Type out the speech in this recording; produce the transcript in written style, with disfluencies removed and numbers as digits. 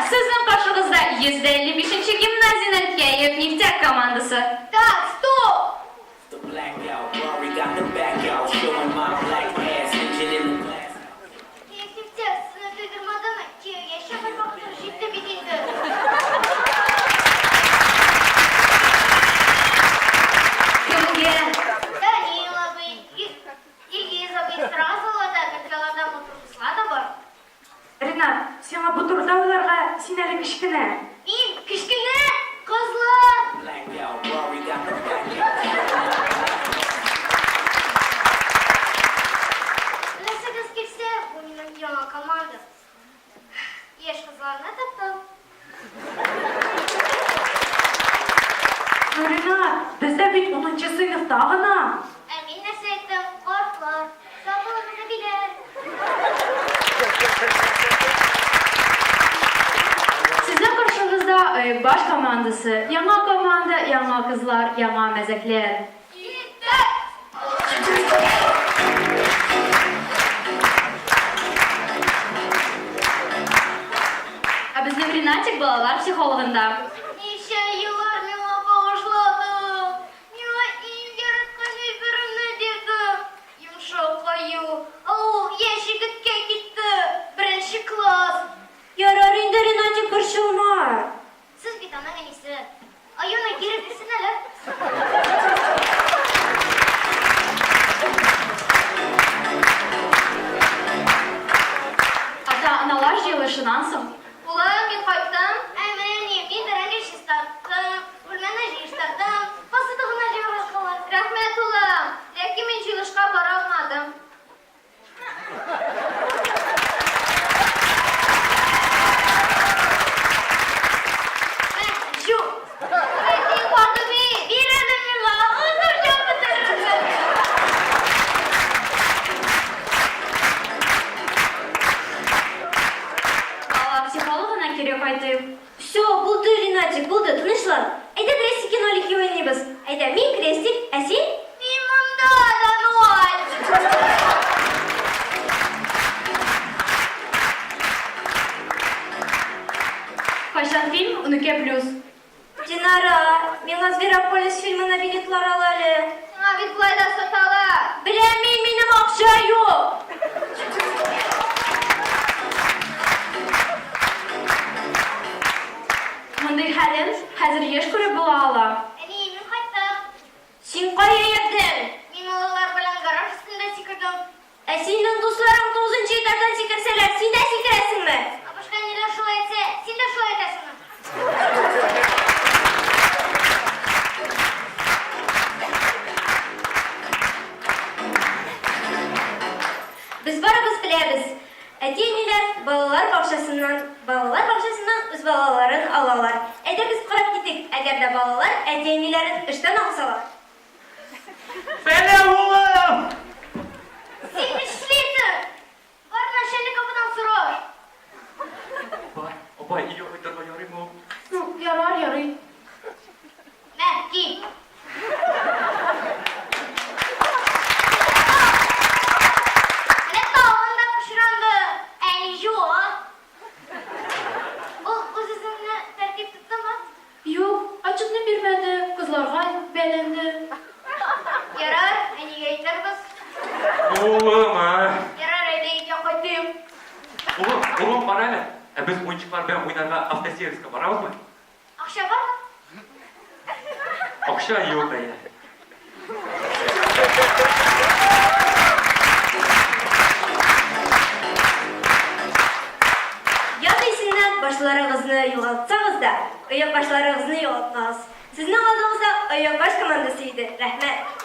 Сезнең каршыгызда 155 нче гимназиянең Кәеф Нефтяк командасы. Так, стоп! Кәеф Нефтяк, сезне туйдырмадымы? Кияүгә чыгар вакытыгыз җитте бит инде. Кемгә? Данил абый, Илгиз абый, сразу аларда, бәлки аларда матур кызлар да бар. Ренат, сиңа бу турыда уйларга, син әле кечкенә. Мин кечкенә кызлар! Беләсегез килсә, бу минем яңа команда. Яшь кызларны таптым. Ну, Ренат, без дә бит унынчы сыйныфта гына. Ә мин нәрсә әйттем, картлар, сау булыгыз, әбиләр. Сезнең каршыгызда Оекбаш командасы. Яңа команда, яңа кызлар, яңа мәзәкләр. Киттек! Ә безнең Ринатик балалар психологында. Ничә еллар миңа багышладың, миңа иң яраткан әйберемне бирдең. Йомшак аю, ә ул яшь егеткә китте. Беренче класс. Ярар инде, Ринатик, борчылма. Сез бит аның әнисе. Аюны кире бирсен әле. Ата-аналар җыелышыннан соң. Улым, мин кайттым. Ә менә әни, мин бәрәңге чистарттым, бүлмәне җыештырдым, посуда гына җыярга кала. Рәхмәт, улым. Ләкин мин җыелышка бара алмадым. Бала психологына кире кайтыйк. Всё, булды, Ринатик, булды, тынычлан. Әйдә крестики нолики уйныйбыз. Әйдә, мин крестик, ә син? Мин монда да ноль. Кайчан фильм унике плюс? Динара, миңа Зверополис фильмына билетлар ал әле. Сиңа бит болай да саталар. Беләм мин, минем акча юк. Мондый хәлен хәзер еш күреп була ала. Әни, мин кайттым. Син кая йөрдең? Мин малайлар белән гараж өстендә сикердем. Ә синең дусларың тугызынчы этаждан сикерсәләр, син дә сикерәсеңме? Абышка әниләр шулай әйтсә, син дә шулай әйтәсеңме? Без барыбыз беләбез, әти-әниләр балалар бакчасыннан балалар бакчасыннан үз балаларын алалар. Әйдәгез карап китик, әгәр дә балалар әти-әниләрен эштән алсалар. Сәлам, улым! Син нишлисең? Бар начальник ападан сораш. Апа, апа, өйгә кайтырга ярыймы? Ну, ярар, ярый. Мә, ки. Менә тагын да пычранды. Әни җуа. Ул үз-үзеңне тәртип тоттымы? Юк, отчетны бирмәде, кызларга бәйләнде. Ярар, әнигә әйтербез. Улым, а? Ярар, әйдә өйгә кайтыйк. Улым, улым, кара әле. Ә без уенчыклар белән уйнарга автосервиска барабызмы? Акча бармы? Акча юк, әйе. Яз исеннән башларыгызны югалтсагыз да, оекбашларыгызны югалтмагыз. Сезнең алдыгызда Оекбаш командасы иде. Рәхмәт!